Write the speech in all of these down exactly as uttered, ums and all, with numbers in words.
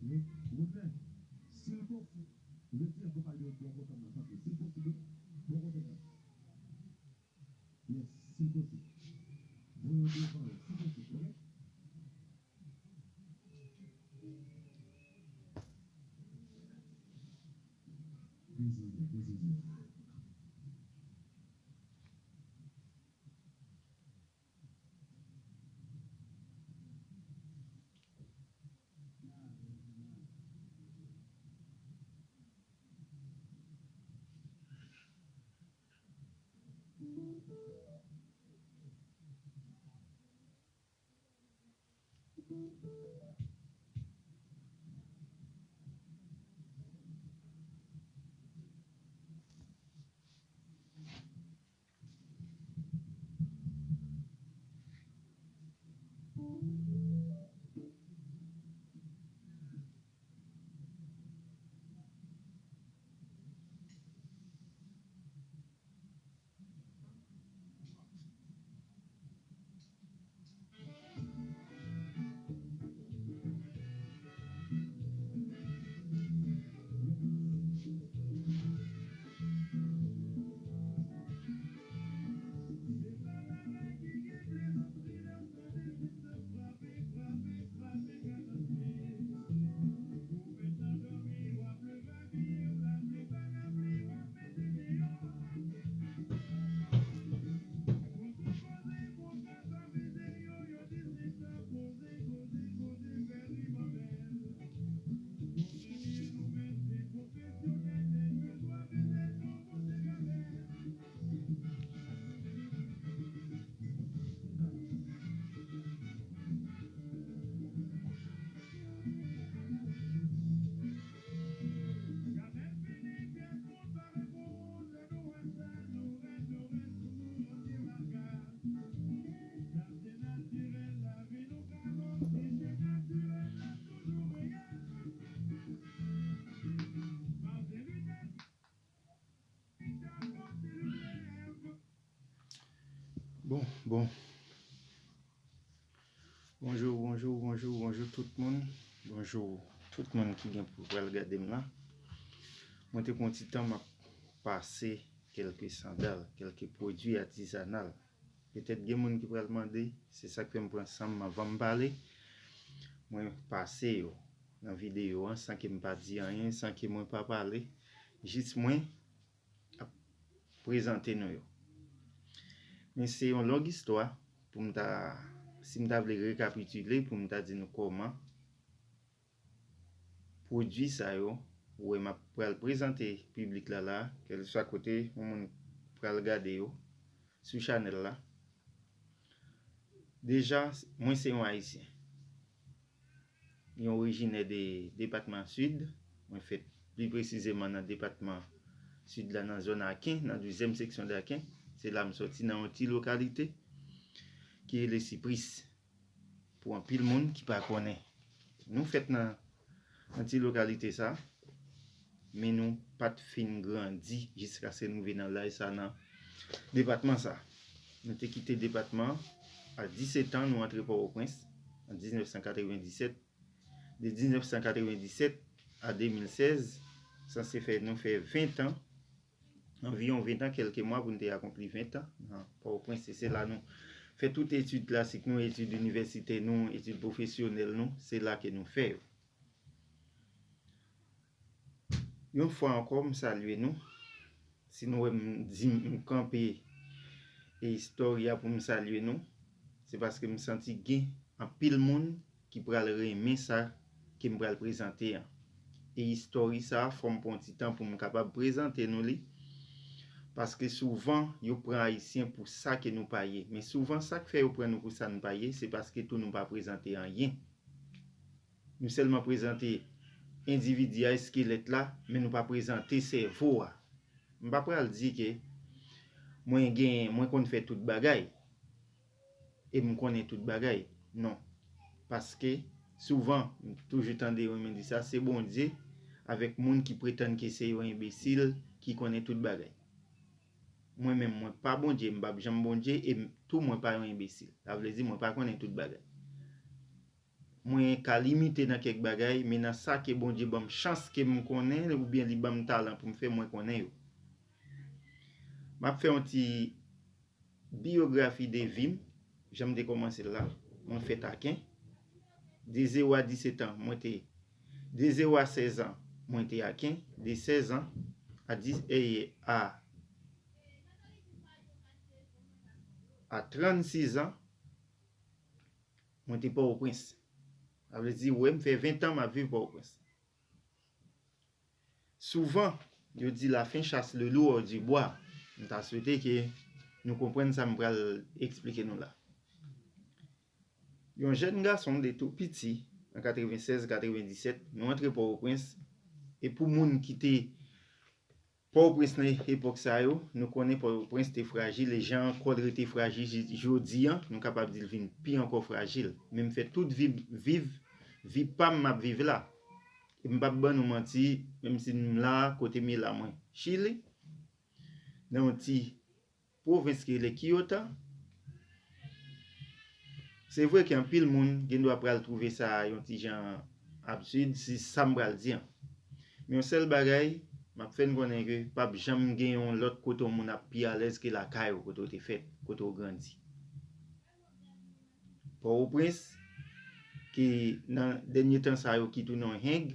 Wi, Rodney, si l posib, retire konpayi yo bò kote m nan, tanpri. Si l posib, wi, bò kote m nan. Yes, si l posib. Voye yo devan yo, si posib, oke? Dezòde, dezòde. Bon, bon. Bonjou, bonjou, bonjou, bonjou tout moun. Bonjou tout moun ki gen pou pral gade m la. Mwen te pran ti tan m ap pase kèlke sandal, kèlke pwodui atizanal. Petèt gen moun ki pral mande, se sa k fè m pran san m anvan m pale. Mwen pase yo nan videyo an san ke m pa di anyen, san ke mwen pa pale. Jis mwen ap prezante nou yo. Men se yon long istwa pou m ta, si m ta vle rekapitile, pou m ta di nou kòman pwodui sa yo, ou wè m ap pral prezante piblik la la, kèlkeswa kote yon moun pral gade yo sou chanèl la. Deja, mwen se yon Ayisyen. Mwen orijinè de depatman Sid. Mwen fèt pli presizeman nan depatman Sid la, nan zòn Aken, nan douzyèm seksyon Daken. Se la m sòti, nan yon ti lokalite ki rele Sipris. Pou anpil moun ki pa konnen, nou fèt nan, nan ti lokalite sa, men nou pa t fin grandi jiskaske n rive nan laj sa, nan depatman sa. Nou te kite depatman an a disèt an, nou antre Pòtoprens an diznèf san katrevendisèt. De diznèf san katrevendisèt a de mil sèz, sanse fè nou fè ven tan, anviwon ven tan, kèlke mwa pou n te akonpli ven tan nan Pòtoprens. E se la nou fè tout etid klasik nou, etid inivèsitè nou, etid pwofesyonèl nou, se la ke nou fè yo. Yon fwa ankò, m salye nou. Si nou wè m di m kanpe e istòri a pou m salye nou, se paske m santi gen anpil moun ki pral renmen sa ke m pral prezante an. E istòri sa a, fò m pran ti tan pou m kapab prezante nou li. Paske souvan, yo pran Ayisyen pou sa ke nou pa ye. Men souvan, sa k fè yo pran nou pou sa n pa ye, se paske tou nou pa prezante anyen. Nou sèlman prezante endividi a, eskelèt la, men nou pa prezante sèvo a. M pa pral di ke mwen gen, mwen konn fè tout bagay e m konnen tout bagay. Non. Paske souvan, m toujou tande yo renmen di sa, se Bondye avèk moun ki pretann ke se yo enbesil ki konnen tout bagay. Mwen menm, mwen pa Bondye, m p ap janm Bondye, e m, tou mwen pa yon enbesil. Sa vle di mwen pa konnen tout bagay. mwen ka limite nan kèk bagay, men nan sa ke Bondye ban m chans ke m konnen, oubyen li ban m talan pou m fè, mwen konnen yo. M ap fè yon ti biyografi de vi m, jan m te kòmanse l la. Mwen fèt Aken. De zewo a disèt an, mwen te, de zewo a sèz an, mwen te Aken. De sèz an a dis, e, a, a trannsis an, mwen te Pòtoprens. Sa vle di, wè, m fè ven tan m ap viv Pòtoprens. Souvan, yo di la faim chasse le loup hors du bois. M ta swete ke nou konprann sa m pral eksplike nou la. Yon jèn gason de tou piti, an katrevennsèz, katrevenndisèt, nou antre Pòtoprens, e pou moun ki te Pòtoprens nan epòk sa yo, nou konnen Pòtoprens te frajil, e jan kò l rete frajil jis jodi an, nou kapab di l vin pi ankò frajil. Men m fè tout vi m, viv, vi pa m m ap viv la. E m p ap ban nou manti, menm si m la, kote m ye la, mwen Chili, nan yon ti pwovens ki rele Quillota. Se vre ke anpil moun gen dwa pral twouve sa yon ti jan absid, si sa m pral di an. Men yon sèl bagay, m ap fè n konnen ke p ap janm gen yon lòt kote yon moun ap pi alèz ke lakay ou, kote w te fèt, kote w grandi. Pòtoprens, ki nan dènye tan sa yo ki tounen yon heng,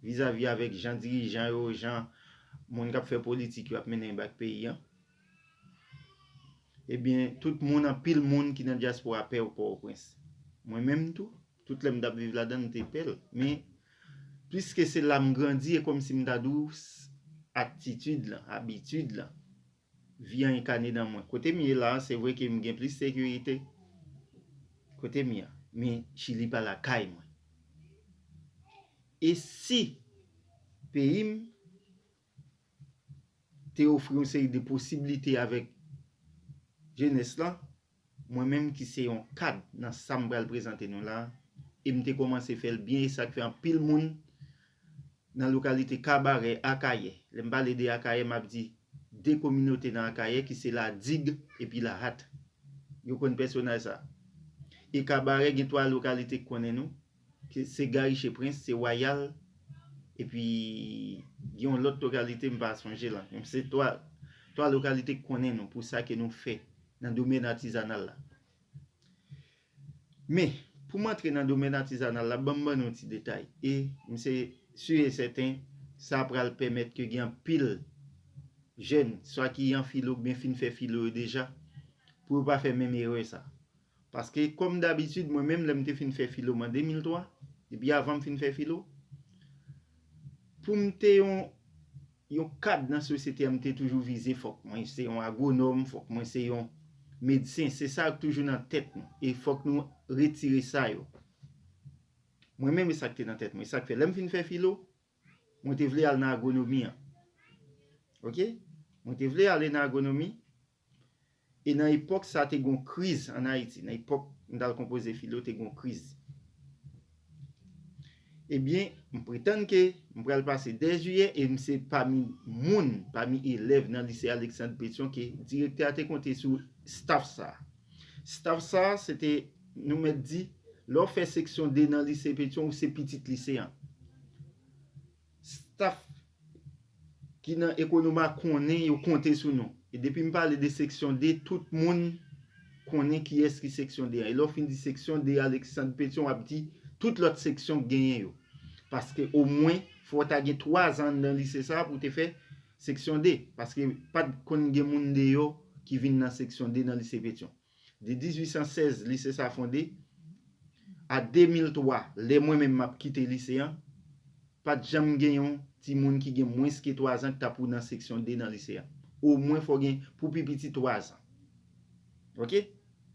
vizavi avèk jan dirijan yo, jan moun k ap fè politik yo ap mennen bak peyi an. Ebyen, tout moun, anpil moun ki nan dyaspora pè Pòtoprens. Mwen menm tou, tout lè m t ap viv ladan l, m te pè l. Men, piske se la m grandi, e kòmsi m ta di w, s-, atitid lan, abitid lan, vi an enkane nan mwen. Kote m ye la, se vre ke m gen plis sekirite kote m ye a, men Chili pa lakay mwen. E si peyi m te ofri yon seri de posiblite avèk jenès lan, mwen menm ki se yon kad nan sa m pral prezante nou la, e m te kòmanse fè l byen, e sa k fè anpil moun nan lokalite Kabarè, Akayè. Lè m pale de Akayè, m ap di de kominote nan Akayè ki se Ladig epi Lahat. Yo konn pèsonaj sa. E Kabarè gen twa lokalite k konnen nou, ki se Gariche Prince, se Wayal, epi gen yon lòt lokalite m pa sonje la. Men se twa, twa lokalite k konnen nou pou sa ke nou fè nan domèn atizanal la. Men, pou m antre nan domèn atizanal la, ban m ban nou yon ti detay. E m se si e sèten, sa pral pèmèt ke gen anpil jèn, swa ki an filo oubyen fin fè filo yo deja, pou yo pa fè menm erè sa. Paske, kòm dabitid, mwen menm, lè m te fin fè filo m an de mil twa, depi avan m fin fè filo, pou m te yon, yon kad nan sosyete a, m te toujou vize fòk mwen se yon agwonòm, fòk mwen se yon medsen. Se sa k toujou nan tèt nou. E fòk nou retire sa yo. Mwen menm, e sa k te nan tèt mwen. E sa k fè, lè m fin fè filo, mwen te vle al nan agwonomi an. Oke? Mwen te vle ale nan agwonomi. E nan epòk sa, te gon kriz ann Ayiti. Nan epòk m t al konpoze filo, te gon kriz. Ebyen, m pretann ke m pral pase dèyè jiyè e m se pami moun, pami elèv nan lise Alexandre Pétion ke direktè a te konte sou staff sa. Staff sa, se te, nou mèt di, lè w fè seksyon de nan lise Pétion, ou se pitit lise an. Staff ki nan Ekonoma konnen yo konte sou nou. E depi m pale de seksyon de, tout moun konnen kiyès ki seksyon de an. E lè w fin di seksyon de Alexandre Pétion, w ap di tout lòt seksyon k genyen yo. Paske omwen, fò w ta gen twa zan anndan lise sa a pou w te fè seksyon de. Paske pa t konn gen moun deyò ki vin nan seksyon de nan lise Pétion. De dizuit san sèz, lise sa fonde. A de mil twa, lè mwen menm m ap kite lise an, pa t janm gen yon timoun ki gen mwens ke twa zan ki ta pou nan seksyon de nan lise an. Omwen fò gen pou pi piti twa zan. Oke?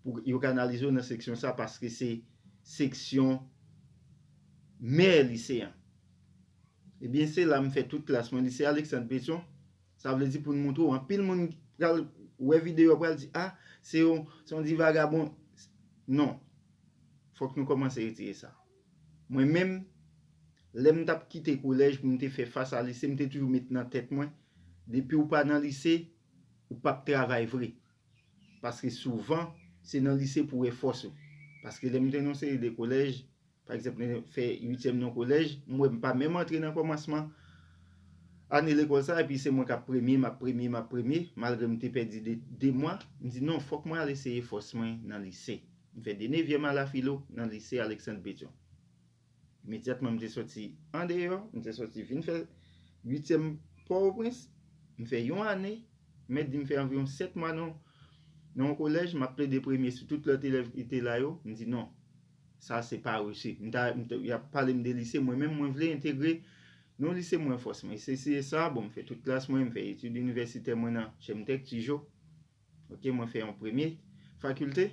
Pou yo kanalize w nan seksyon sa, paske se seksyon mè lise an. Ebyen, se la m fè tout klas mwen, lise Alexandre Pétion. Sa vle di pou n montre w, anpil moun pral wè videyo a, pral di, "Ah, se yon, se yon di vagabon." Non. Fòk nou kòmanse retire sa. Mwen menm, lè m t ap kite kolèj pou m te fè fas a lise, m te toujou met nan tèt mwen, depi w pa nan lise, ou p ap travay vre. Paske souvan, se nan lise pou w wè fòs ou. Paske lè m te nan yon seri de kolèj, Pa egzanp, mwen fè uityèm nan kolèj, m wè m pa menm antre nan kòmansman ane lekòl sa, epi se mwen k ap premye, m ap premye, m ap premye, malgre m te pèdi de, de mwa. M di, "Non, fòk mwen al eseye fòs mwen nan lise." M fè de nevyèm a la filo nan lise Alexandre Pétion. Imedyatman, m te soti andeyò, m te soti vin fè uityèm Pòtoprens, m fè yon ane, mèt di m fè anviwon sèt mwa nan, nan yon kolèj, m ap plede premye sou tout lòt elèv ki te la yo, m di, "Non, sa se pa resi." M ta, m ta, y ap pale m de lise, mwen menm, mwen vle entegre nan lise mwen fòs mwen. Se, se sa, bon, m fè tout klas mwen, m fè etid inivèsitè mwen nan Chemtech, Tijo. Ok, mwen fè yon premye fakilte,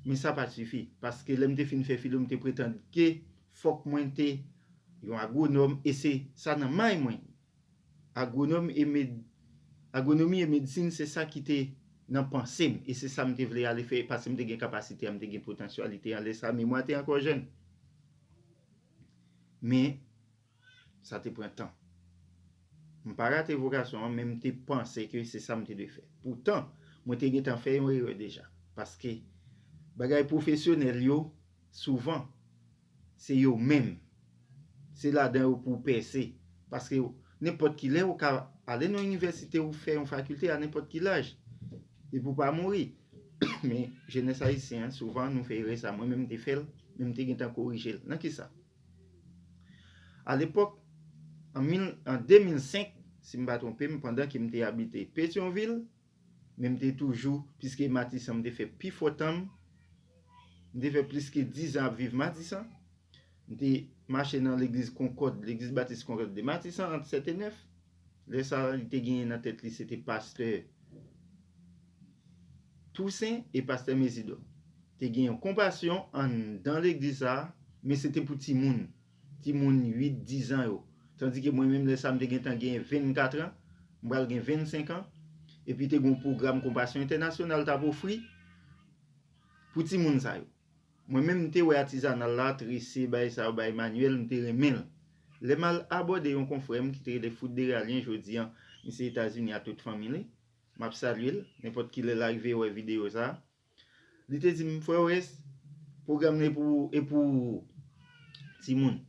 men sa pa t sifi, paske lè m te fin fè filo, m te pretann ke fòk mwen te yon agwonòm, e se sa nan may mwen. Agwonòm e med, agwonomi e medsin, se sa ki te nan panse m, e se sa m te vle ale fè, paske m te gen kapasite a, m te gen potansyalite a, lè sa, memwa te ankò jèn. Men, sa te pran tan. M pa rate vokasyon an, men m te panse ke se sa m te dwe fè. Poutan, mwen te gentan fè yon erè deja. Paske bagay pwofesyonèl yo, souvan, se yo menm. Se ladan yo pou w pèse. Paske nenpòt ki lè ou ka ale nan inivèsite ou fè yon fakilte a nenpòt ki laj. Epi w pa mouri. Men jenès ayisyen an, souvan, nou fè erè sa. Mwen menm, m te fè l, men m te gentan korije l. Nan kisa? Alepòk, an mil, an de mil senk, si m pa twonpe m, pandan ke m te abite Petyonvil, men m te toujou, piske Matisan m te fè pifò tan m, m te fè plis ke diz an ap viv Matisan, m te mache nan legliz Konkòd, legliz batis Konkòd de Matisan, ant sèt e nèf. Lè sa a, li te genyen nan tèt li, se te pastè Tousen e pastè Mezidò. Te gen yon konpasyon anndan legliz sa a, men se te pou timoun. Timoun uit, diz an yo. Tandike mwen menm, lè sa a, m te gentan gen vennkat an, m pral gen vennsenk an, epi te gen yon pwogram konpasyon entènasyonal t ap ofri pou timoun sa yo. Mwen menm, m te wè atizanal la, trese, bay sa yo, bay manyèl, m te renmen l. Lè m al abòde yon konfrè m ki te rele Foot Deralien, jodi a, misye Etazini a tout fanmi li. M ap salye l, nenpòt ki lè l arive wè videyo sa a. Li te di m, "Frè Oreste, pwogram nan e pou, e pou timoun.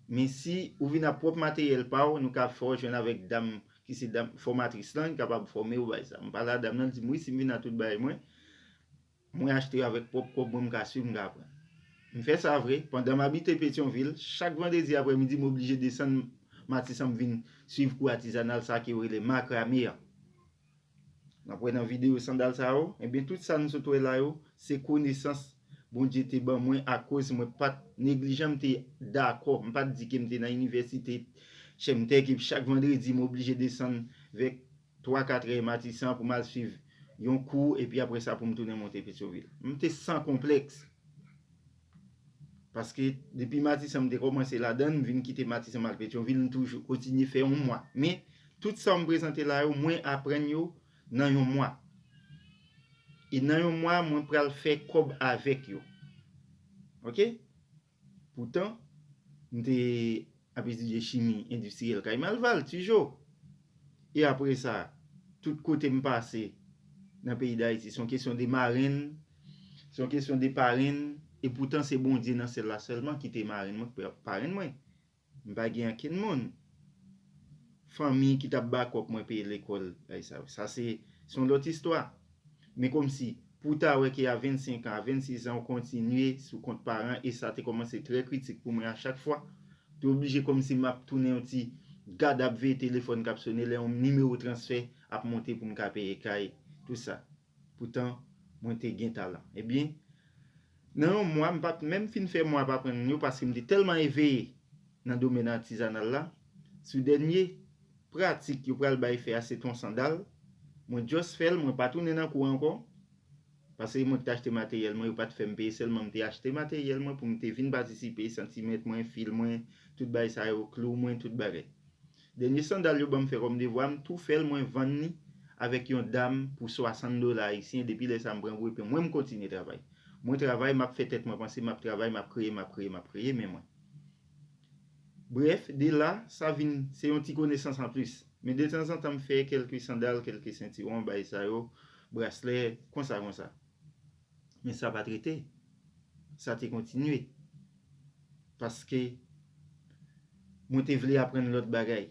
Men si ou vin ak pwòp materyèl pa w, nou ka fè w jwenn avèk dam ki se dam fòmatris lan, li kapab fòme w bay sa." M pale a dam nan, li di m, "Wi, si m vin ak tout bagay mwen, mwen achte yo avèk pwòp kòb mwen, m ka swiv, m ka aprann." M fè sa vre. Pandan m abite Petyonvil, chak vandredi aprèmidi, m oblije desann Matisan, m vin swiv kou atizanal sa ke yo rele makrame an. N ap wè nan videyo sandal sa yo, ebyen, tout sa nou sot wè la yo, se konesans Bondye te ban mwen akoz mwen pa t neglijan, m te dakò. M pa t di ke m te nan inivèsite Chemtech, epi chak vandredi, m oblije desann vèk twa, katrè Matisan pou m al swiv yon kou, epi apre sa pou m tounen monte Petyonvil. M te san konplèks. Paske depi Matisan m te kòmanse ladan l, m vin kite Matisan m al Petyonvil, m toujou kontinye fè yon mwa. Men, tout sa m prezante la yo, mwen aprann yo nan yon mwa. E nan yon mwa, mwen pral fè kòb avèk yo. Ok? Poutan, m te ap etidye chimi endistriyèl kay Malval, Tijo. E apre sa, tout kote m pase nan peyi Dayiti, se yon kesyon de marenn, se yon kesyon de parenn, e poutan se Bondye nan syèl la sèlman ki te marenn mwen, parenn mwen. M pa gen ankenn moun. Fanmi ki t ap bakòp mwen peye lekòl, bagay sa yo. Sa se, se yon lòt istwa. Men kòmsi, pou w ta wè ke a vennsenk an, a vennsis an, ou kontinye sou kont paran, e sa te kòmanse trè kritik pou mwen a chak fwa. Te oblije kòmsi m ap tounen yon ti gad ap veye telefòn k ap sone lè yon nimewo transfè ap monte pou m ka peye kay, tout sa. Poutan, mwen te gen talan. Ebyen, nan yon mwa, m pa t menm fin fè mwa ap aprann yo paske m te tèlman eveye nan domèn atizanal la. Sou dènye pratik yo pral bay fè a, se t on sandal. Mwen just fè l, mwen pa tounen nan kou ankò. Paske mwen ki te achte materyèl mwen, yo pa t fè m peye, sèlman m te achte materyèl mwen pou m te vin patisipe, santimèt mwen, fil mwen, tout bagay sa yo, klou mwen, tout bagay. Dènye sandal yo ban m fè kòm devwa, m tou fè l, mwen vann li avèk yon dam pou swasant dola ayisyen. Depi lè sa a, m pran gwo epe, mwen, m kontinye travay. Mwen travay, m ap fè tèt mwen panse, m ap travay, m ap kreye, m ap kreye, m ap kreye, men mwen. Brèf, de la, sa vin, se yon ti konesans anplis. Men detanzantan, m fè kèlke sandal, kèlke sentiwon, bagay sa yo, braslè, konsa, konsa. Men sa pa t rete. Sa te kontinye. paske mwen te vle aprann lòt bagay.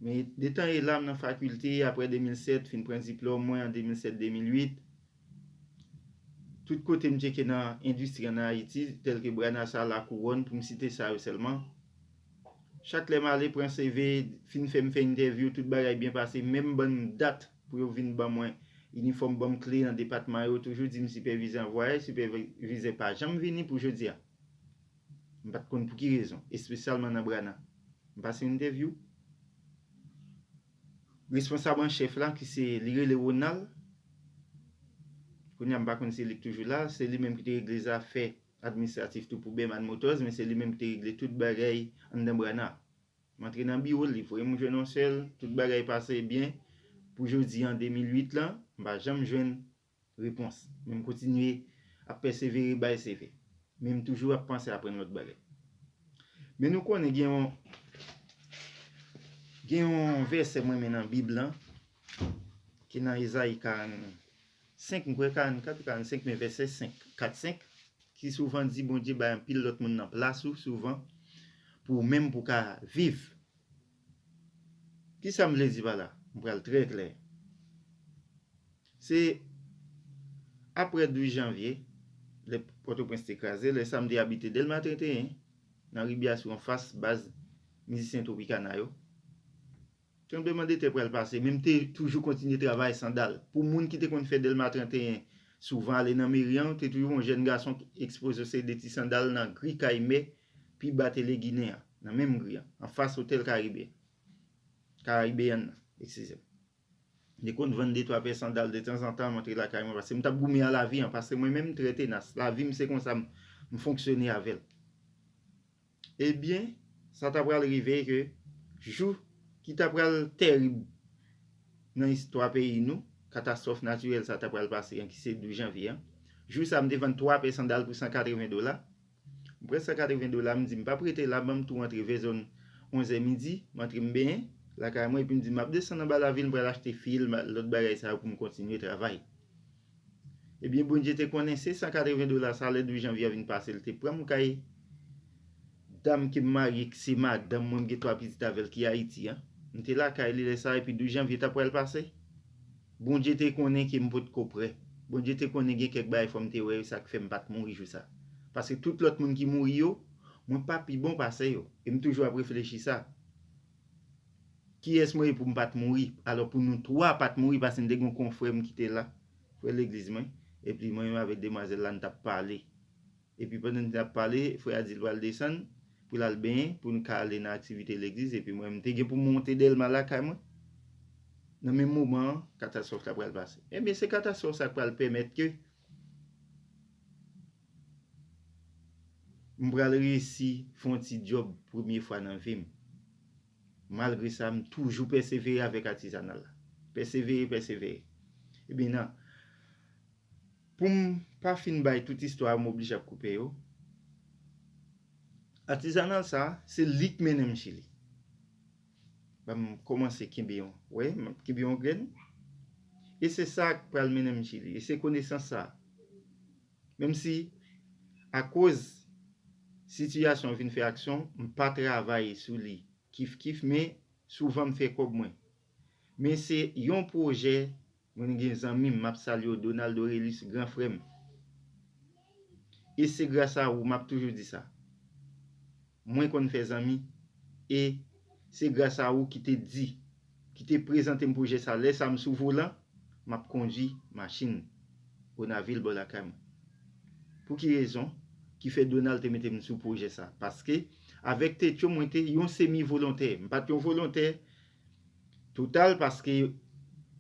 Men detan e la, m nan fakilte, apre de mil sèt, fin pran diplòm mwen an de mil sèt, de mil uit. Tout kote m tcheke nan endistri an nan Ayiti, tèlke Brana, Sala, Kouwòn, pou m site sa yo sèlman. Chak lè m ale pran C V, fin fè m fè entèvyou, tout bagay byen pase, menm ban m dat pou yo vin ban mwen inifòm, ban m kle nan depatman yo, toujou di m sipèvizè an vwayaj, sipèvizè pa janm vini pou jodi a. M pa t konn pou ki rezon, espesyalman nan Brana. M pase yon entèvyou. Responsab an chèf la, ki se, li rele Ronald. Kounye a, m pa konn si li k toujou la, se li menm ki te regle zafè administratif tou pou Berman Motors, men se li menm ki te regle tout bagay anndan Brana. M antre nan biwo l, li voye m jwenn yon sèl, tout bagay pase byen. Pou jodi an de mil uit lan, m pa janm jwenn repons. Men m kontinye ap pèsevere bay C V. Men m toujou ap panse aprann lòt bagay. Men nou konnen gen yon, gen yon vèsè mwen renmen nan Bib lan, ki nan Ezayi karannsenk, m kwè karannkat ou karannsenk, men vèsè senk, kat, senk, ki souvan di Bondye bay anpil lòt moun nan plas ou, souvan, pou ou menm pou w ka viv. Kisa m vle di pa la? M pral trè klè. Se apre douz janvye, lè Pòtoprens te kraze, lè sa m te abite Dèlma trannteyen, nan Ribyasou anfas baz mizisyen Tropicana yo. Tranblemanndetè pral pase, men m te toujou kontinye travay sandal. Pou moun ki te konn fè Dèlma trannteyen, souvan ale nan meri an, te toujou yon jèn gason ki ekspoze w se de ti sandal nan gri kay mè pi ba Tele Ginen an, nan menm gri an, anfas Otèl Karibe, Karibean nan, eskize m. M te konn vann de twa pè sandal detanzantan, m antre lakay mwen, paske m t ap goumen a lavi an, paske mwen menm m trè tenas. Lavi m se konsa m, m fonksyone avè l. Ebyen, sa ta pral rive ke jou ki ta pral tèrib nan istwa peyi nou, katastwòf natirèl sa ta pral pase an, ki se douz janvye an. Jou sa, m te vann twa pè sandal pou san katreven dola. M pran san katreven dola, m di, "M p ap rete la, ban m tou antre vè zòn onzè midi, m antre m benyen lakay mwen, epi m di, 'M ap desann anba lavil, m pral achte fil, ma-, lòt bagay sa yo pou m kontinye travay.'" Ebyen, Bondye te konnen se san katreven dola sa, lè douz janvye a vin pase, l te pran m kay dam ke m marye, ki se madanm mwen, m gen twa pitit avè l, ki Ayiti an. M te lakay li lè sa, epi douz janvye ta pral pase. Bondye te konnen ke m potko prè. Bondye te konnen gen kèk bagay fò m te wè yo, sa k fè m pa t mouri jou sa. Paske tout lòt moun ki mouri yo, mwen pa pi bon pase yo. E m toujou ap reflechi sa. Kiyès mwen ye pou m pa t mouri? Alò, pou nou twa pa t mouri, paske m te gen yon konfrè m ki te la, frè legliz mwen, epi mwen menm avèk demwazèl la, n t ap pale. Epi pandan n t ap pale, frè a di l pral desann, pou l al benyen, pou n ka ale nan aktivite legliz, epi mwen, m te gen pou m monte Dèlma lakay mwen. Nan menm moman an, katastwòf la pral pase. Ebyen, se katastwòf sa k pral pèmèt ke m pral reyisi fè yon ti djòb premye fwa nan vi m. Malgre sa, m toujou pèsevere avèk atizanal la. Pèsevere, pèsevere. Ebyen, nan, pou m pa fin bay tout istwa yo, m oblije ap koupe yo. Atizanal sa, se li k mennen m Chili. Ban m kòmanse kenbe yon, wè, m ap kenbe yon grenn. E se sa k pral mennen m Chili. E se konesans sa. Menm si, akoz sitiyasyon vin fè aksyon, m pa travay sou li kif kif, men souvan m fè kòb mwen. Men se yon pwojè, mwen gen zanmi m, m ap salye w, Donald Dorelus, gran frè m. E se gras a ou, m ap toujou di sa. Mwen konn fè zanmi, e se gras a ou ki te di, ki te prezante m pwojè sa. Lè sa m sou volan, m ap kondui machin Bonavil bò lakay mwen. Pou ki rezon ki fè Donald te mete m sou pwojè sa? Paske avèk Tetyo, mwen te yon semi volontè. M pa t yon volontè total, paske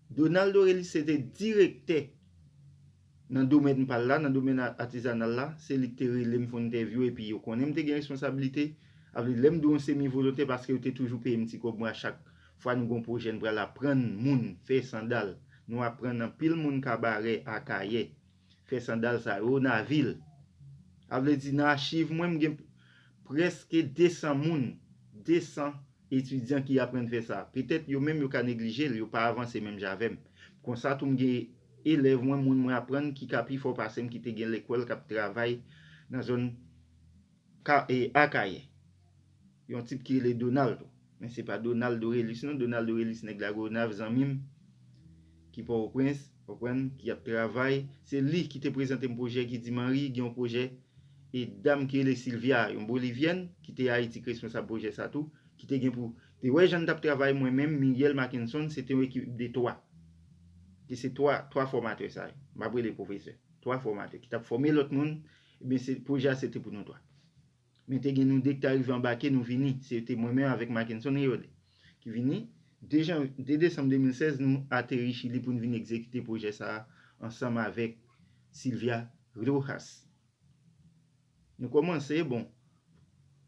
Donald Dorelus se te direktè nan domèn pa l la, nan domèn a-, atizanal la, se li ki te rele m fè yon entèvyou, epi yo konnen m te gen responsablite. Sa vle di, lè m di w yon semi volontè, paske yo te toujou peye m ti kòb mwen a chak fwa nou gon pwojè, n pral aprann moun fè sandal. Nou aprann anpil moun kabarè, Akayè, fè sandal sa yo, Navil. Sa vle di, nan achiv mwen, m gen prèske desan moun, desan etidyan ki aprann fè sa. Petèt yo menm yo ka neglije l, yo pa avanse menm jan avè m. Konsa tou, m gen elèv mwen, moun mwen aprann ki ka pi fò pase m, ki te gen lekòl, k ap travay nan zòn Ka, e, Akayè. Yon tip ki rele Donald tou. Men se pa Donald Dorelus non, Donald Dorelus nèg Lagonav, zanmi m, ki Pòtoprens, konprann, ki ap travay. Se li ki te prezante m pwojè, ki di, Manri, gen yon pwojè, e dam ki rele Sylvia, yon bolivyèn, ki te Ayiti, k responsab pwojè sa tou, ki te gen pou, te wè jan n t ap travay, mwen menm, Miguel, Mackenson, se te yon ekip de twa. Ki se twa, twa fòmatè sa yo. M ap rele pwofesè. Twa fòmatè ki t ap fòme lòt moun, ebyen, se, pwojè a se te pou nou twa. Men te gen nou de ki t arive anbake, nou vini. Se te mwen menm avèk Mackenson Riode ki vini. De jan, de desanm de mil sèz, nou ateri Chili pou n vin egzekite pwojè sa a ansanm avèk Sylvia Rojas. Nou kòmanse, bon,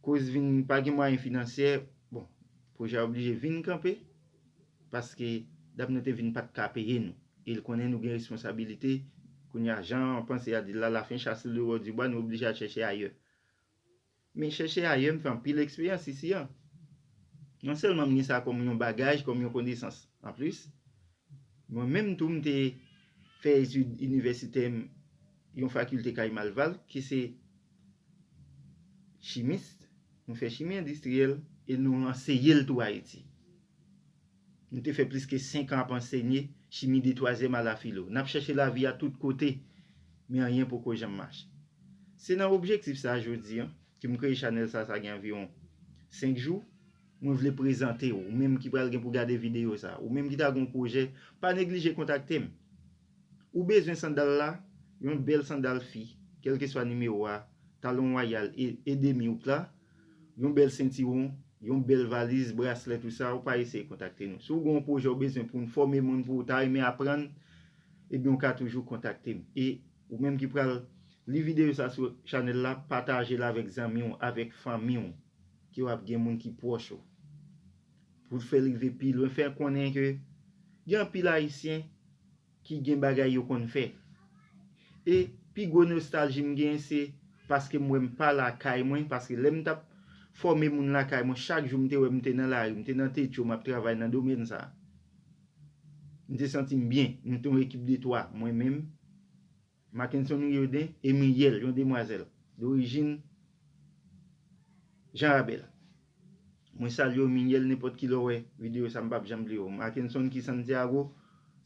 koz vin pa gen mwayen finansyè, bon, pwojè a oblije vin kanpe, paske dam nan te vin pa t ka peye nou. E l konnen nou gen responsabilite, kounye a, jan panse a di l la, lafen chas le roi du bois, nou oblije al chèche ayè. Men chèche ayè, m fè anpil eksperyans isi a. Non sèlman m gen sa kòm yon bagaj, kòm yon konesans. Anplis, mwen menm tou, m te fè etid inivèsitè m, yon fakilte kay Malval, ki se chimis, nou fè chimi endistriyèl, e nou anseye l tou Ayiti. Nou te fè plis ke senk an ap ansenye chimi de twazyèm a la filo. N ap chèche lavi a tout kote, men anyen poko janm mache. Se nan objektif sa a jodi a, ke m kreye chanèl sa, sa gen anviwon senk jou, mwen vle prezante w, ou menm ki pral gen pou gade videyo sa, ou menm ki ta gen yon pwojè, pa neglije kontakte m. Ou bezwen sandal la, yon bèl sandal fi, kèlkeswa nimewo a, talon wayal e, e demi out la, yon bèl sentiwon, yon bèl valiz, braslè, tou sa, ou pa eseye kontakte nou. Si w gen yon pwojè ou bezwen pou n fòme moun, pou w ta renmen aprann, ebyen, ou ka toujou kontakte m. E ou menm ki pral li videyo sa sou chanèl la, pataje l avèk zanmi w, avèk fanmi w, ke w ap gen moun ki pwòch ou. Pou fè l rive pi lwen, fè konnen ke gen anpil Ayisyen ki gen bagay yo konn fè. E pi gwo nostalji m gen, se paske m wè m pa lakay mwen, paske lè m t ap fòme moun lakay mwen, chak jou m te wè m te nan lari, m te nan Tetyo, m ap travay nan domèn sa a. M te santi m byen. M te yon ekip de twa, mwen menm, Mackenson Riodin e Miyèl, yon demwazèl dorijin Jan Rabèl. Mwen salye w, Miyèl, nenpòt ki lè w wè videyo sa, m p ap janm bliye w. Mackenson ki Santiago,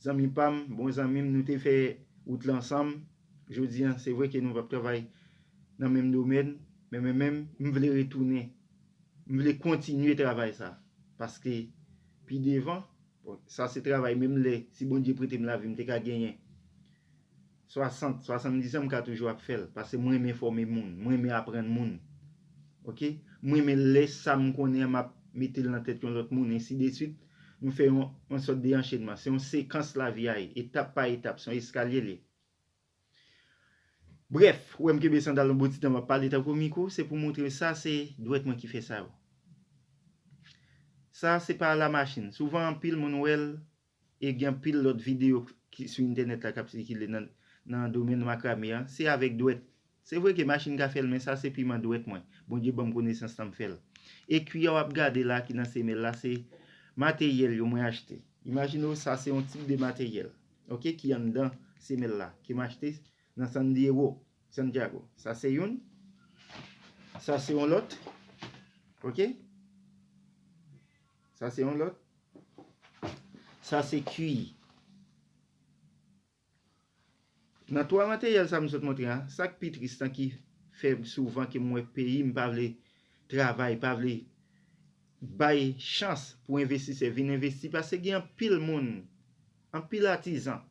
zanmi pa m, bon zanmi m, nou te fè wout la ansanm. Jodi a, se vre ke nou p ap travay nan menm domèn, men mwen menm, m vle retounen. M vle kontinye travay sa. Paske pi devan, bon, sa se travay menm lè, si Bondye prete m lavi, m te ka genyen swasant, swasanndis an, m ka toujou ap fè l. Paske mwen renmen fòme moun, mwen renmen aprann moun. Oke? Mwen renmen lè sa m konnen an, m ap mete l nan tèt yon lòt moun, ensi de swit. Nou fè yon, yon sòt de anchenman. Se yon sekans lavi a ye, etap pa etap, se yon eskalye l ye. Brèf, ou wè m kenbe sandal yon bon ti tan, m ap pale tankou mikwo, se pou montre w sa se dwèt mwen ki fè sa yo. Sa se pa lamachin. Souvan, anpil moun wè l, e gen anpil lòt videyo ki sou entènèt la k ap sikile nan, nan domèn makrame a, se avèk dwèt. Se vre ke machin ka fè l, men sa se piman dwèt mwen. Bondye ban m konesans lan m fè l. E kwi a w ap gade la ki nan semèl la, se materyèl yo mwen achte. Imajine w, sa se yon tip de materyèl, oke, ki anndan semèl la, ke m achte nan San Diego, Santiago. Sa se youn. Sa se yon lòt. Oke? Sa se yon lòt. Sa se kwi. Nan twa materyèl sa m sot montre a, sa k pi tris lan ki fè souvan ke m wè peyi m pa vle travay, pa vle bay chans pou envestisè vin envesti, paske gen anpil moun, anpil atizan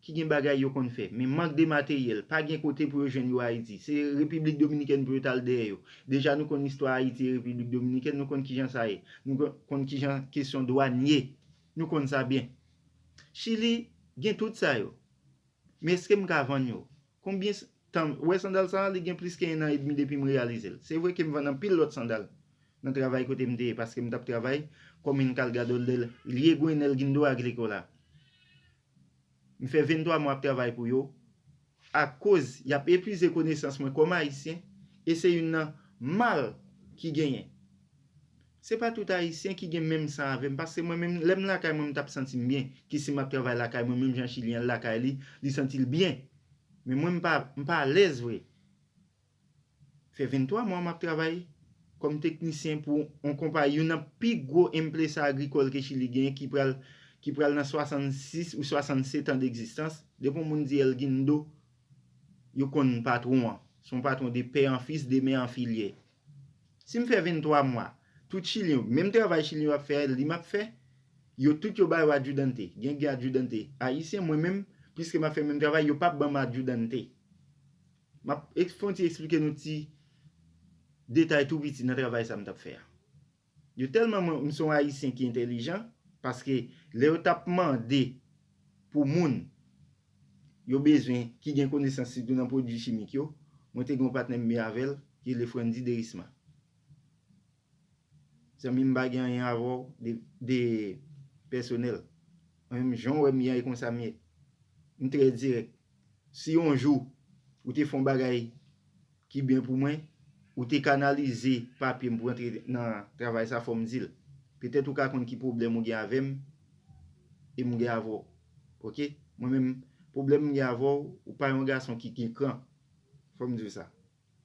ki gen bagay yo konn fè, men mank de materyèl, pa gen kote pou yo jwenn yo Ayiti. Se Repiblik Dominikèn pou yo t al dèyè yo. Deja nou konn istwa Ayiti e Repiblik Dominikèn, nou konn kijan sa ye. Nou konn, konn kijan kesyon dwàn ye. Nou konn sa byen. Chili gen tout sa yo. Men èske m ka vann yo? Konbyen s-, tan, ou wè sandal sa a, li gen plis ke en an edmi depi m reyalize l. Se vre ke m vann anpil lòt sandal nan travay kote m te ye, paske m t ap travay kòm un cargador del Riego en el Guindo Agrícola. M fè venntwa mwa ap travay pou yo, akoz y ap epuize konesans mwen kòm Ayisyen, e se youn nan mal ki genyen. Se pa tout Ayisyen ki gen menm san avè m, paske mwen menm, lè m lakay mwen, m t ap santi m byen, ki si m ap travay lakay mwen, menm jan Chilyen lakay li, li santi l byen. Men mwen, m pa, m pa alèz vre. Fè venntwa mwa m ap travay kòm teknisyen pou yon konpayi, youn nan pi gwo enpresa agrikòl ke Chili genyen, ki pral, ki pral nan swasannsis ou swasannsèt an degzistans. Depi yon moun di El Guindo, yo konn patwon an. Se yon patwon de pè an fis, de mè an filyè. Si m fè venntwa mwa, tout Chilyen yo, menm travay Chilyen yo ap fè a, li m ap fè, yo tout yo ba yo adjudante. Gen, gen adjudante ayisyen, mwen menm, piske m ap fè menm travay, yo p ap ban m adjudante. M ap fè yon ti eksplike nou ti detay tou piti nan travay sa m t ap fè a. Yo tèlman, mwen, m se yon Ayisyen ki entèlijan, paske lè yo t ap mande pou moun yo bezwen ki gen konesans sitou nan pwodui chimik yo, mwen te gen yon patnè m byen avè l, ki rele Frandy Derisma. Zanmi m, m pa gen anyen avè w de, de pèsonèl. Mwen menm, jan w wè m ye a, e konsa m ye. M trè dirèk. Si yon jou ou te fè yon bagay ki byen pou mwen, ou te kanalize papye m pou antre nan travay sa, fò m di l. Petèt ou ka konn ki pwoblèm ou gen avè m e m gen avè w. Oke? Mwen menm, pwoblèm m gen avè w, ou pa yon gason ki gen kran. Fò m di w sa.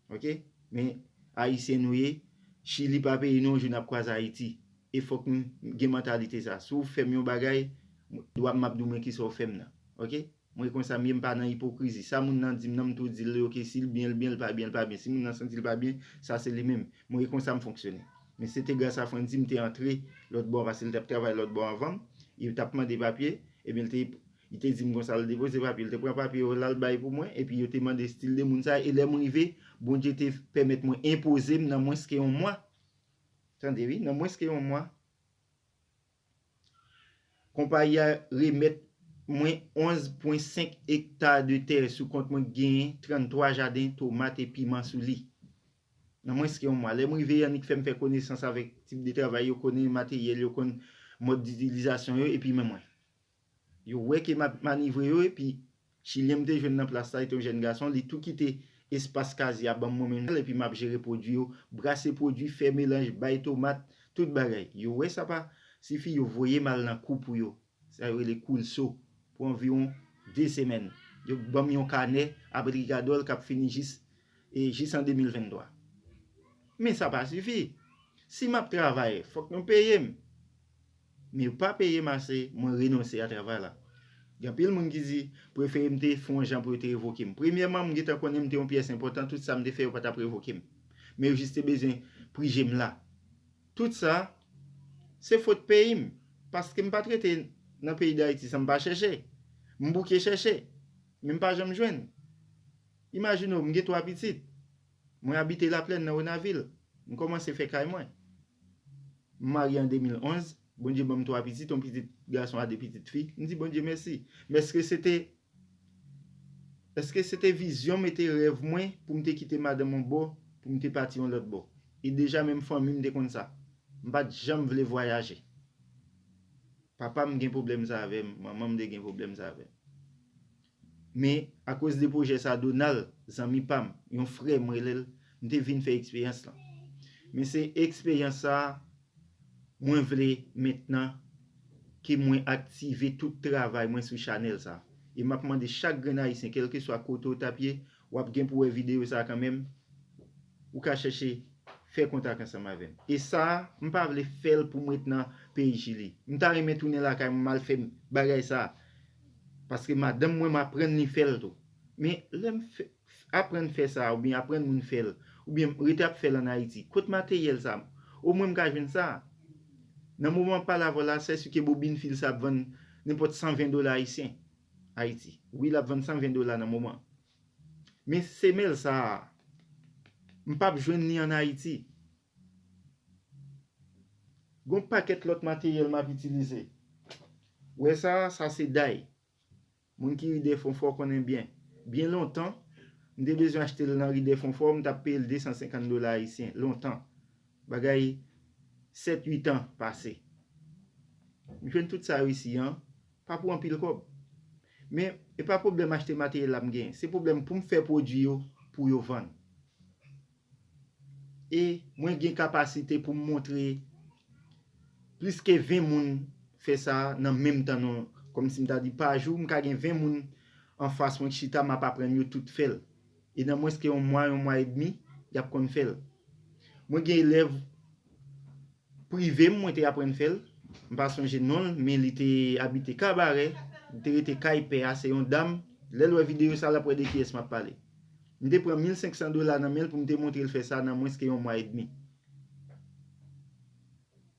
Oke? Men, Ayisyen nou ye, Chili pa peyi nou, yon jou n ap kwaze Ayiti. E fòk m gen mantalite sa. Si w fè m yon bagay, dwa m ap di w men kisa w fè m nan. Oke? Mwen konsa m ye, m pa nan ipokrizi. Sa moun nan di m nan, m tou di l, oke, si l byen, l byen, l pa byen, l pa byen. Si moun nan santi l pa byen, sa se li menm. Mwen e konsa m fonksyone. Men se te gras a Frandy m te antre lòt bò, paske l t ap travay lòt bò anvan m. Li t ap mande papye, ebyen, l te, li te di m konsa, l depoze papye, l te pran papye yo la, l bay pou mwen, epi yo te mande estil de moun sa, e lè m rive, Bondye te pèmèt mwen enpoze m nan mwens ke yon mwa. Tande wi, nan mwens ke yon mwa. Konpayi a remèt mwen onz pwen senk ekta de tè sou kont mwen, genyen tranntwa jaden tomat e piman sou li. Nan mwens ke yon mwa. Lè m rive, annik fè m fè konesans avèk tip de travay yo, konnen materyèl yo, konn mòd ditilizasyon yo, epi men mwen. Yo wè ke m ap manevre yo, epi Chilyen m te jwenn nan plas la, li te yon jèn gason, li tou kite espas kazi a ban m mwen menm, epi m ap jere pwodui yo, brase pwodui, fè melanj, bay tomat, tout bagay. Yo wè sa pa sifi, yo voye m al nan kou pou yo. Sa yo rele koulso, pou anviwon de semèn. Yo ban m yon kanè Abricadol k ap fini jis, e, jis an de mil venntwa. Men sa pa sifi. Si m ap travay, fòk yo peye m. Men yo pa peye m ase, mwen renonse a travay la. Gen anpil moun ki di, prefere m te fè yon jan pou yo te revoke m. Premyèman, m gentan konnen m te yon pyès enpòtan, tout sa m te fè, yo pa t ap revoke m. Men yo jis te bezwen prije m la. Tout sa, se fot peyi m, paske m pa t rete nan peyi Dayiti san m pa chèche. M bouke chèche, men m pa janm jwenn. Imajine w, m gen twa pitit. Mwen abite Laplèn nan Renavil. M kòmanse fè kay mwen. M marye an de mil onz, Bondye ban m twa pitit, yon pitit gason a de pitit fi. M di Bondye mèsi. Men èske se te, èske se te vizyon m e te rèv mwen pou m te kite madanm yon bò, pou m te pati yon lòt bò? E deja menm fanmi m te konn sa. M pa t janm vle vwayaje. Papa m gen pwoblèm sa avè m, manman m te gen pwoblèm sa avè m. Men, akoz de pwojè sa, Donald, zanmi pa m, yon frè m rele l, m te vin fè eksperyans lan. Men se eksperyans sa, mwen vle mentnan ke mwen aktive tout travay mwen sou chanèl sa. E m ap mande chak grenn Ayisyen, kèlkeswa kote w t ap ye, w ap gen pou wè videyo sa kanmenm, ou ka chèche fè kontak ansanm avè m. E sa, m pa vle fè l pou m ret nan peyi Chili. M ta renmen tounen lakay mwen, m al fè bagay sa. Paske madanm mwen, m aprann li fè l tou. Men lè m fè, aprann fè sa, oubyen aprann moun fè l, oubyen rete ap fè l ann Ayiti, kot materyèl sa? Omwen m ka jwenn sa. Nan moman m ap pale avè w la, sèsi ke bobin fil sa ap vann nenpòt san ven dola ayisyen. Ayiti. Wi, l ap vann san ven dola nan moman. Men semèl sa a, m p ap jwenn li ann Ayiti. Gon pakèt lòt materyèl m ap itilize. Ou wè sa, sa se day. Moun ki Ridè Fonfò konnen byen. Byen lontan, m te bezwen achte l nan Ridè Fonfò, m t ap peye l de san senkant dola ayisyen. Lontan. Bagay sèt, uit an pase. M jwenn tout sa yo isi an, pa pou anpil kòb. Men, e pa pwoblèm achte materyèl la m genyen. Se pwoblèm pou m fè pwodui yo, pou yo vann. E mwen gen kapasite pou m montre plis ke ven moun fè sa nan menm tan, non. Kòmsi m ta di pa jou, m ka gen ven moun anfas mwen k chita, m ap aprann yo tout fè l. E nan mwens ke yon mwa, yon mwa edmi, y ap konn fè l. Mwen gen elèv prive m, mwen te aprann fè l. M pa sonje non l, men li te abite Kabarè. Li te rete kay pè a, se yon dam. Lè l wè videyo sa, l ap wè de kiyès m ap pale. M te pran mil senk san dola nan men l pou m te montre l fè sa nan mwens ke yon mwa edmi.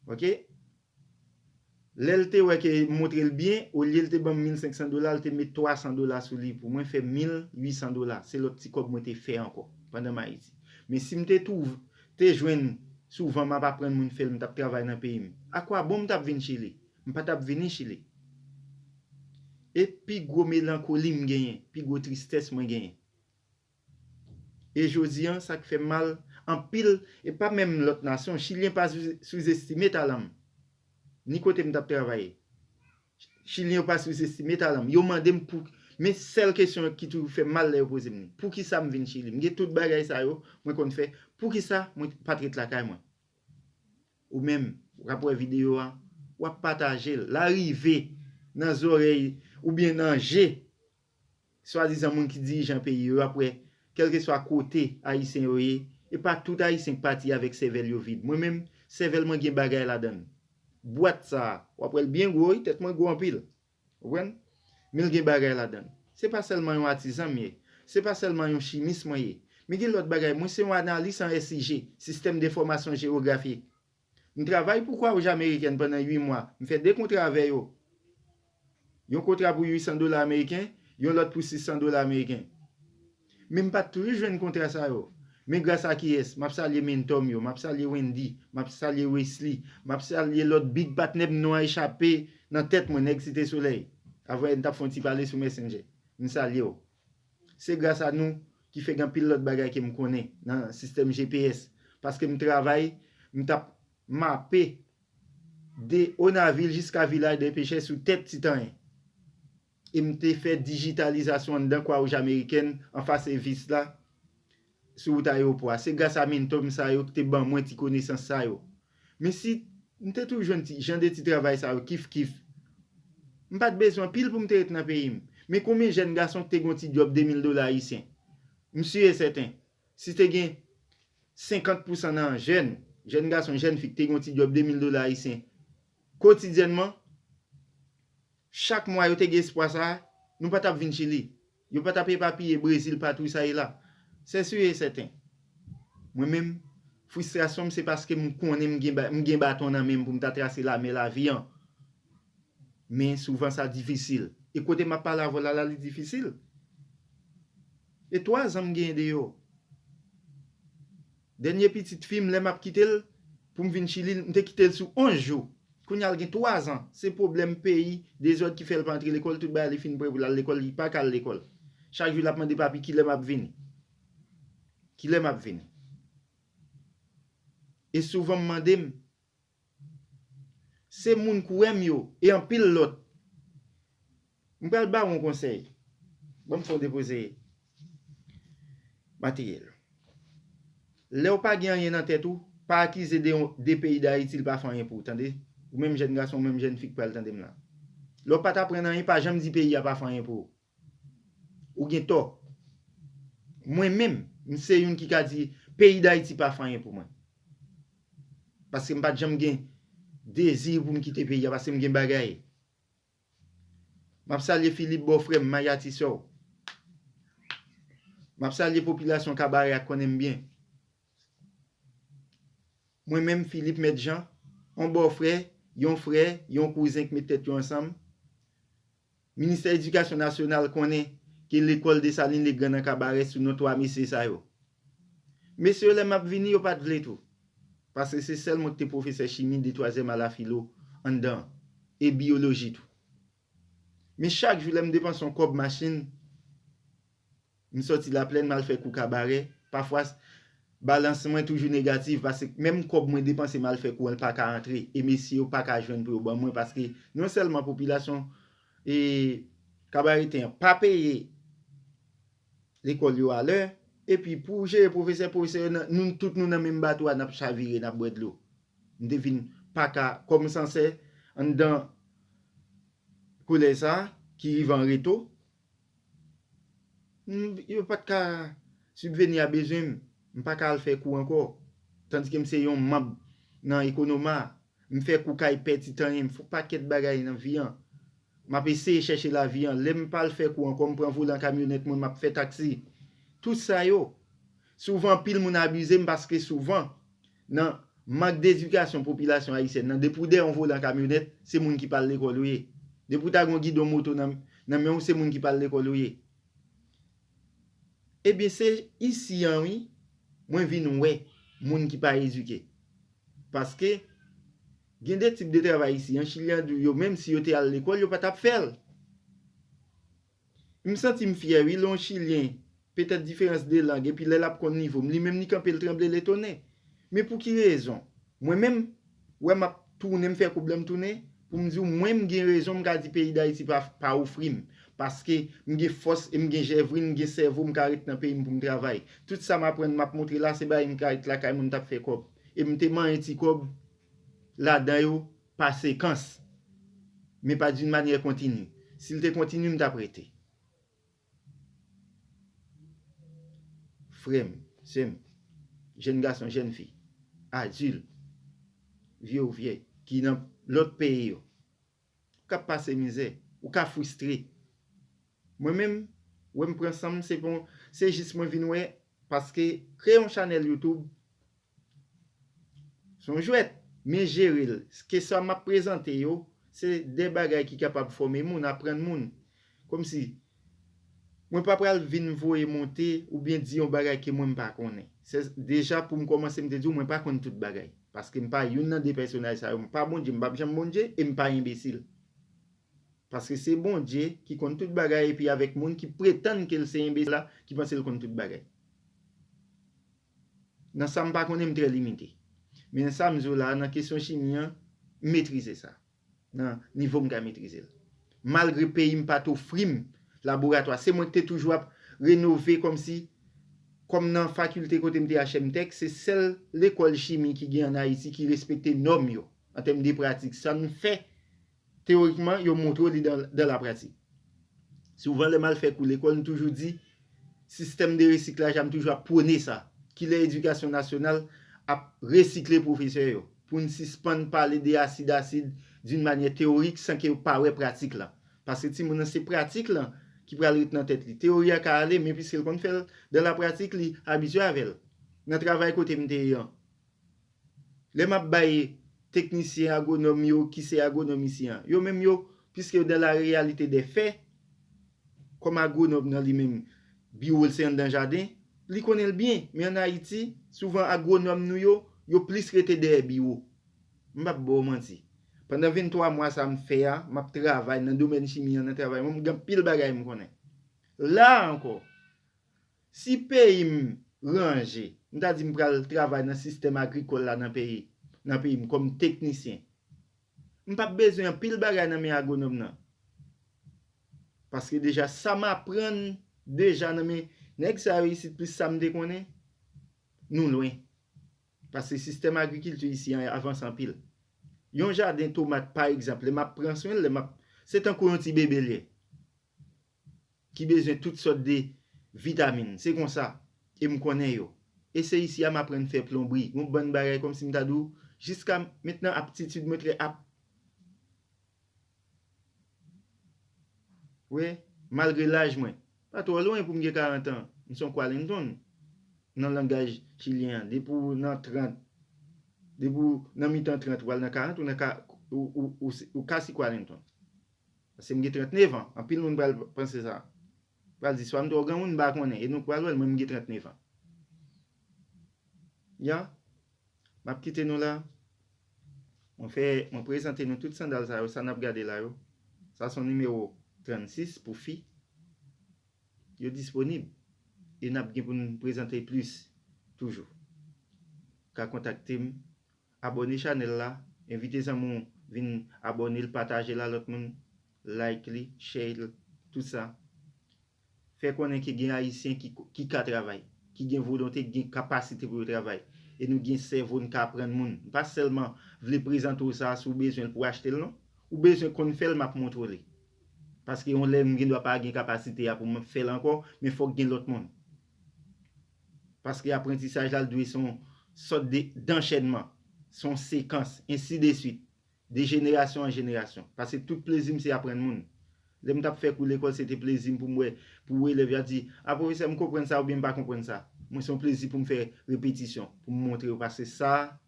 Oke? Lè l te wè ke m montre l byen, olye l te ban m mil senk san dola, l te met twa san dola sou li pou mwen fè mil uit san dola. Se lòt ti kòb mwen te fè ankò pandan m Ayiti. Men si m te twouv-, te jwenn souvan m ap aprann moun fè l, m t ap travay nan peyi m. Akwabon m t ap vin Chili? M pa t ap vini Chili. E pi gwo melankoli m genyen, pi gwo tristès mwen genyen. E jodi an, sa k fè m mal anpil, e pa menm lòt nasyon, Chilyen pa sou-, souzestime talan m. Ni kote m t ap travay. Chilyen yo pa souzestime talan m. Yo mande m pou, men sèl kesyon ki toujou fè m mal lè yo poze m li. Poukisa m vin Chili? M gen tout bagay sa yo, mwen konn fè. Poukisa mwen pa t ret lakay mwen? Ou menm, w ap wè videyo a, w ap pataje l. L a rive nan zòrèy oubyen nan je swadizan moun ki dirijan peyi yo, w ap wè, kèlkeswa kote Ayisyen yo ye, e pa tout Ayisyen k pati avèk sèvèl yo vid. Mwen menm, sèvèl mwen gen bagay ladan l. Bwat sa a, w ap wè l byen gwo, wi, tèt mwen gwo anpil. Ou konprann? Men l gen bagay ladan l. Se pa sèlman yon atizan m ye. Se pa sèlman yon chimis mwen ye. Men gen lòt bagay. Mwen se yon analis an S I G, Sistèm Enfòmasyon Jewografik. M travay pou Kwawouj Amerikèn pandan uit mwa. M fè de kontra avè yo. Yon kontra pou uit san dola ameriken, yon lòt pou sis san dola ameriken. Men m pa t toujou jwenn kontra sa yo. Men gras a kiyès? M ap salye mentò m yo, m ap salye Wendy, m ap salye Wesley, m ap salye lòt big patnè m, non an echape nan tèt mwen, nèg Site Solèy. Avanyè n t ap fè yon ti pale sou Messenger. M salye w. Se gras a nou ki fè gen anpil lòt bagay ke m konnen nan sistèm G P S. Paske m travay, m t ap mape de Onavil jiska Vilaj dè Pechè sou tèt Titanyen. E m te fè dijitalizasyon anndan Kwawouj Amerikèn anfas Evis la sou wout ayewopò a. Se gras a mentò m sa yo ki te ban mwen ti konesans sa yo. Men si m te toujou jwenn ti jan de ti travay sa yo kif kif, m pa t bezwen anpil pou m te ret nan peyi m. Men konbyen jèn gason ki te gen yon ti djòb de mil dola ayisyen? M si e sèten, si te gen senkant pousan nan jèn, jèn gason, jèn fi ki te gen yon ti djòb de mil dola ayisyen kotidyènman, chak mwa yo te gen espwa sa a, nou pa t ap vin Chili. Yo pa t ap epapiye Brezil, patou sa e la. Se si e sèten. Mwen menm, fristrasyon m se paske m konnen m gen ba-, m gen baton nan men m pou m ta trase lamè lavi an. Men souvan sa difisil. E kote m ap pale avè w la, la li difisil. E twa zan m genyen deyò. Dènye pitit fi m, lè m ap kite l pou m vin Chili, m te kite l sou onz jou. Kounye a l gen twa zan. Se pwoblèm peyi, dezòd ki fè l pa antre lekòl, tout bagay li fin prè pou l al lekòl, li pa ka al lekòl. Chak jou l ap mande papi kilè m ap vini. Kilè m ap vini? E souvan m mande m, se moun k wè m yo, e anpil lòt. M pral ba w yon konsèy. Ban m fè w depoze materyèl. Lè w pa gen anyen nan tèt ou, pa akize de, de peyi Dayiti, li pa fè anyen pou ou, tande? Ou menm jèn gason, ou menm jèn fi k pral tande m la. Lè w pa t aprann anyen, pa janm di peyi a pa fè anyen pou ou. Ou gen tò. Mwen menm, m se youn ki ka di peyi Dayiti pa fè anyen pou mwen. Paske m pa t janm gen dezi pou m kite peyi a, paske m gen bagay. M ap salye Philippe, bòfrè m, Maya ti sè w. M ap salye popilasyon Kabarè a k konnen m byen. Mwen menm, Philippe Mèt Jan, yon bòfrè, yon frè, yon kouzen k met tèt yo ansanm. Ministè Edikasyon Nasyonal konnen ke lekòl Desalin Legrand nan Kabarè sou non twa mesye sa yo. Mesye yo, lè m ap vini, yo pa t vle tou. Paske se sèl mwen ki te pwofesè chimi, de twazyèm a la filo anndan, e biyoloji tou. Men chak jou, lè m depanse yon kòb machin, m sòti Laplèn, m al fè kou Kabarè. Pafwa, balans mwen toujou negatif, paske menm kòb mwen depanse, m al fè kou an, l pa ka antre. E mesye yo pa ka jwenn pou yo ban mwen, paske non sèlman popilasyon e kabaretyen an pa peye lekòl yo alè, epi pou jere pwofesè, pwofesè yo nan, nou tout nou nan menm bato a, n ap chavire, n ap bwè dlo. M te vin pa ka, kòm sansè anndan kolèj sa a, ki rive an reto, m, yo pa t ka sibveni a bezwen m. M pa ka al fè kou ankò. Tandike m se yon manm nan Ekonoma. M fè kou kay pè Titanyen. M fè yon pakèt bagay nan vi an. M ap eseye chèche lavi an. Lè m pa al fè kou ankò, m pran volan kamyonèt mwen, m ap fè taksi. Tout sa yo. Souvan, anpil moun abize m paske souvan, nan mank dedikasyon popilasyon ayisyèn nan, depi w dèyè yon volan kamyonèt, se moun ki pa al lekòl ou ye. Depi w ta gen yon gidon moto nan, nan men w, se moun ki pa al lekòl ou ye. Ebyen, se isi an, wi, mwen vin wè moun ki pa edike. Paske, gen de tip de travay isi an, Chilyen an di w yo, menm si yo te al lekòl, yo pa t ap fè l. M santi m fyè, wi, lè yon Chilyen, petèt diferans de lang, epi lè l ap konn nivo m, li menm li kanpe, l tranble, l etone. Men pou ki rezon? Mwen menm, wè m ap tounen, m fè koub lan, m tounen, pou m di w, mwen, m gen rezon, m ka di peyi Dayiti pa, pa ofri m. Paske m gen fòs, e m gen jèvrin, m gen sèvo, m ka ret nan peyi m pou m travay. Tout sa m aprann, m ap montre la, se bagay m ka ret lakay mwen, m t ap fè kòb. E m te manyen ti kòb ladan yo pa sekans. Men pa d'une manière continue. Si l te kontini, m t ap rete. Frè m, sè m, jèn gason, jèn fi, adil, vye ou vyè, ki nan lòt peyi yo, ou ka pase mizè, ou ka fristre. Mwen menm, wè m pran san m, se bon, se jis mwen vin wè, paske kreye yon chanèl YouTube, se yon jwèt, men jere l. Ke sa m ap prezante yo, se de bagay ki kapab fòme moun, aprann moun. Kòmsi, mwen pa pral vin voye monte oubyen di yon bagay ke mwen m pa konnen. Se, deja pou m kòmanse, m te di w, mwen pa konn tout bagay. Paske m pa youn nan de pèsonaj sa yo. M pa Bondye, m p ap janm Bondye, e m pa enbesil. Paske se Bondye ki konn tout bagay, epi avèk moun ki pretann ke l se enbesil la, ki panse l konn tout bagay. Nan sa m pa konnen, m trè limite. Men nan sa m di w la, nan kesyon chimi an, m metrize sa. Nan nivo m ka metrize l. Malgre peyi m pa t ofri m laboratwa, se mwen ki te toujou ap renove kòmsi, kòm nan fakilte kote m te H M Tech, se sèl lekòl chimi ki gen ann Ayiti ki respekte nòm yo, an tèm de pratik. Sa n fè, teyorikman, yo montre w li dan, dan lapratik. Souvan, lè m al fè kou lekòl, m toujou di, sistèm de resiklaj la, m toujou ap pwone sa. Kilè edikasyon nasyonal ap resikle pwofesè yo, pou n sispann pale de asid asid d'une manière théorique san ke yo pa wè pratik la. Paske timoun nan, se pratik lan ki pral ret nan tèt li. Teyori a ka ale, men piske l konn fè l dan lapratik, li abitye avè l. Nan travay kote m te ye an, lè m ap bay teknisyen agwonòm yo ki se agwonòm isi an, yo menm yo, piske yo dans la réalité des faits, kòm agwonòm nan li menm, biwo l se anndan jaden, li konnen l byen. Men ann Ayiti, souvan agwonòm nou yo, yo plis rete dèyè biwo. M p ap ba w manti. Pandan venntwa mwa sa m fè a, m ap travay nan domèn chimi an, nan travay mwen, m gen anpil bagay m konnen. La a ankò, si peyi m ranje, m ta di m pral travay nan sistèm agrikòl la nan peyi, nan peyi m kòm teknisyen, m p ap bezwen anpil bagay nan men agwonòm nan. Paske deja sa m aprann deja nan men nèg sa yo isit, plis sa m te konnen, nou lwen. Paske sistèm agrikilti isi an avanse anpil. Yon jaden tomat, pa egzanp, lè m ap pran swen l, lè m ap, se tankou yon ti bebe l ye, ki bezwen tout sòt de vitamin. Se konsa, e m konnen yo. E se isi a m aprann fè plonbri, yon bann bagay kòmsi m ta di w, jiska mentnan aptitid mwen trè ap. Wi, malgre laj mwen pa twò lwen pou m gen karant an, m se yon kwalenton. Nan langaj chilyen an, depi w nan trant, depi w nan mitan trant, w al nan karant, ou nan ka, ou, ou, ou, ou kasi kwalenton. Paske m gen trannèf an, anpil moun pral panse sa. Pral di, swa m twò granmoun, m pa konnen, e nou pral wè l, mwen m gen trannèf an. Ya, m ap kite nou la. Mwen fè, mwen prezante nou tout sandal sa yo, sa n ap gade la yo. Sa se yon nimewo trannsis pou fi. Yo disponib. E n ap gen pou n prezante plis toujou. Ka kontakte m, abòne chanèl la, envite zanmi w vin abòne l, pataje l a lòt moun, like li, share l, tout sa. Fè konnen ke gen Ayisyen ki, ki ka travay, ki gen volonte, ki gen kapasite pou yo travay. E nou gen sèvo, n ka aprann moun. M pa sèlman vle prezante w sa si w bezwen l pou w achte l, non. Ou bezwen konn fè l, m ap montre w li. Paske yon lè m gen dwa pa gen kapasite a pou m fè l ankò, men fòk gen lòt moun. Paske aprantisaj la, l dwe se yon sòt de, danchènman, se yon sekans, ensi de swit, de jenerasyon an jenerasyon. Paske tout plezi m se aprann moun. Lè m t ap fè kou lekòl, se te plezi m pou m wè, pou wè elèv yo ap di, "A, pwofesè, m konprann sa oubyen m pa konprann sa." Mwen, se yon plezi pou m fè repetisyon, pou m montre yo, paske sa,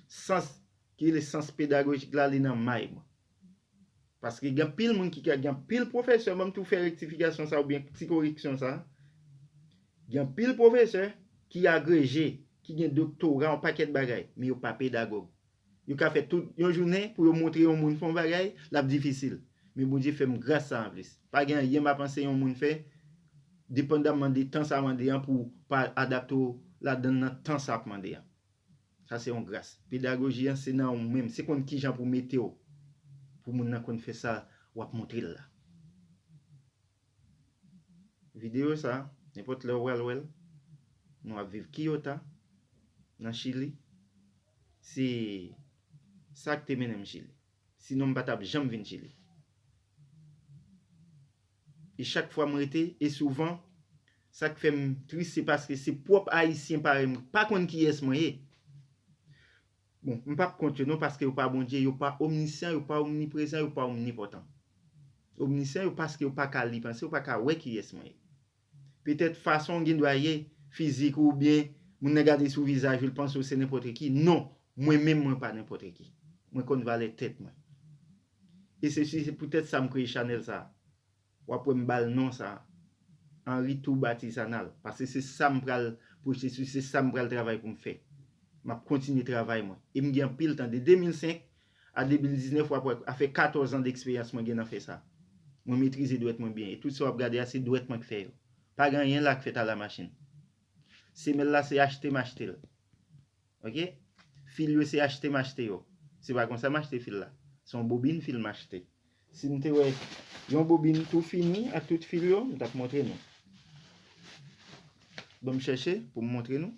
sans, ki rele sans pedagojik la, li nan may mwen. Paske gen anpil moun ki ka, gen anpil pwofesè, ban m tou fè rektifikasyon sa oubyen ti koreksyon sa. Gen anpil pwofesè ki agreje, ki gen doktora, yon pakèt bagay, men yo pa pedagòg. Yo ka fè tout yon jounen pou yo montre yon moun fè yon bagay, l ap difisil. Men Bondye fè m gras sa anplis. Pa gen anyen m ap anseye yon moun fè, depandamman de tan sa mande an pou w pa adapte w ladan l nan tan sa ap mande an. Sa se yon gras. Pedagoji an se nan ou menm, se konn kijan pou mete w, pou moun nan konn fè sa w ap montre l la. Videyo sa, nenpòt lè w pral wè l, nou ap viv Quillota, nan Chili. Se sa k te mennen m Chili. Sinon, m pa t ap janm vin Chili. E chak fwa m rete, e souvan, sa k fè m tris, se paske se pwòp Ayisyen parèy m pa konn kiyès mwen ye. Bon, m p ap kont yo non, paske yo pa Bondye, yo pa omnisyan, yo pa omniprezan, yo pa omnipotan. Omnisyan yo paske yo pa ka li panse, yo pa ka wè kiyès mwen ye. Petèt fason w gen dwa ye, fizik ou oubyen moun nan gade sou vizaj ou, l panse w se nenpòt ki. Non, mwen menm mwen pa nenpòt ki. Mwen konn valè tèt mwen. E se, se, se poutèt sa m kreye chanèl sa. W ap wè m ba l non sa, Henri Toub Artisanal, paske se sa m pral pwoche sou, se sa m pral travay pou m fè. M ap kontinye travay mwen. E m gen anpil tan, de de mil senk a de mil diznèf, w ap wè, a fè katòz an deksperyans mwen gen nan fè sa. Mwen metrize dwèt mwen byen. E tout sa w ap gade a, se dwèt mwen k fè yo. Pa gen anyen la k fèt alamachin. Semèl la, se achte m achte l. Ok? Fil yo, se achte m achte yo. Se pa konsa m achte fil la. Se yon bobin fil m achte. Si m te wè yon bobin tou fini ak tout fil yo, m t ap montre nou. Bon, m chèche pou m montre nou.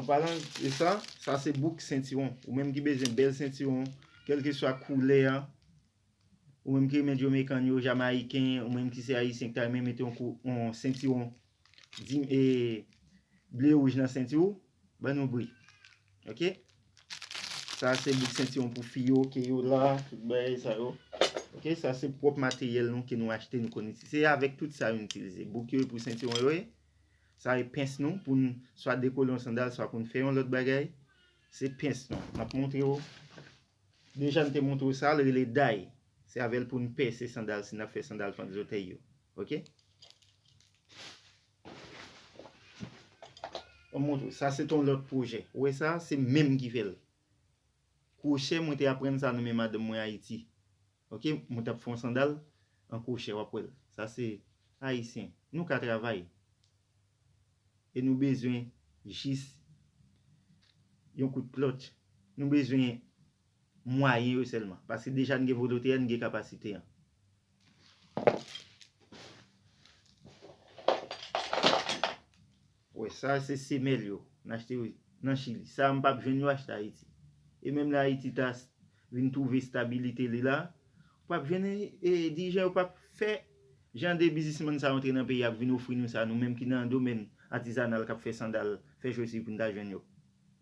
An palan de sa, sa se bouk sentiwon. Ou menm ki bezwen bèl sentiwon, kèlkeswa koulè a, ou menm ki renmen Jamaican yo, Jamayiken, ou menm ki se Ayisyen ki ta renmen mete yon kou, yon sentiwon di, e, ble wouj nan senti w, ban nou bri. Ok? Sa se bout sentiwon pou fi yo, ke yo la, tout bagay sa yo. Ok? Sa se pwòp materyèl nou ke nou achte, nou konn itilize. Se avèk tout sa yo nou itilize. Bouk yo e pou sentiwon yo ye. Sa e pens nou pou n swa dekole yon sandal, swa pou n fè yon lòt bagay. Se pens nou. M ap montre w. Deja m te montre w sa, l rele day. Se avè l pou n pèse sandal si n ap fè sandal fant zòtèy yo. Ok? Mwen montre w. Sa se t on lòt pwojè. Ou wè sa, se menm ki fè l. Kwochè, mwen te aprann sa nan men madanm mwen Ayiti. Ok, mwen t ap fè yon sandal an kwochè, w ap wè l. Sa se Ayisyen. Nou ka travay. E nou bezwen jis yon kout klòtch. Nou bezwen mwayen yo sèlman. Paske deja n gen volonte an, n gen kapasite an. Wè, sa se semèl yo. N achte yo nan Chili. Sa m p ap jwenn yo achte Ayiti. E menm lè Ayiti ta s-, vin twouve estabilite li la, w p ap jwenn, e, dirijan yo p ap fè jan de biznismann sa yo antre nan peyi a pou vin ofri nou sa, nou menm ki nan domèn atizanal k ap fè sandal, fè chosir pou n ta jwenn yo.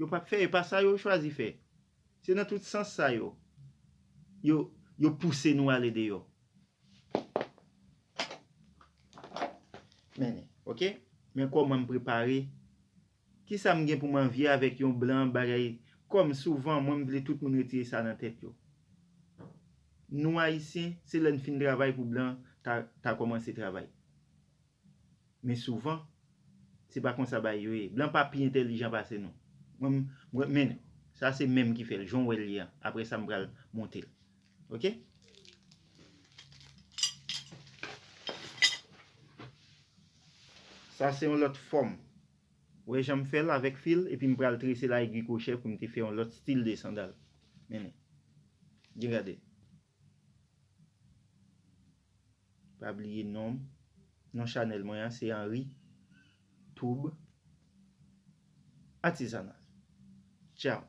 Yo p ap fè, e pa sa yo chwazi fè. Se nan tout sans sa yo, yo, yo pouse nou ale deyò. Men, ok? Men kòman m prepare? Kisa m gen pou m anvye avèk yon blan bagay? Kòm souvan, mwen m vle tout moun retire sa nan tèt yo. Nou Ayisyen, se lè n fin travay pou blan ta, ta kòmanse travay. Men souvan, se pa konsa bagay yo ye. Blan pa pi entèlijan pase nou. Mwen, mwen, men, sa se menm ki fè l, jan w wè l ye a. Apre sa, m pral monte l. Ok? Sa se yon lòt fòm. Wè jan m fè l avèk fil, epi m pral trese l a egi kwochè pou m te fè yon lòt stil de sandal. Men, gen gade. Pa bliye non m. Non chanèl mwen an, se Henri Toub Artisanal. Tchao.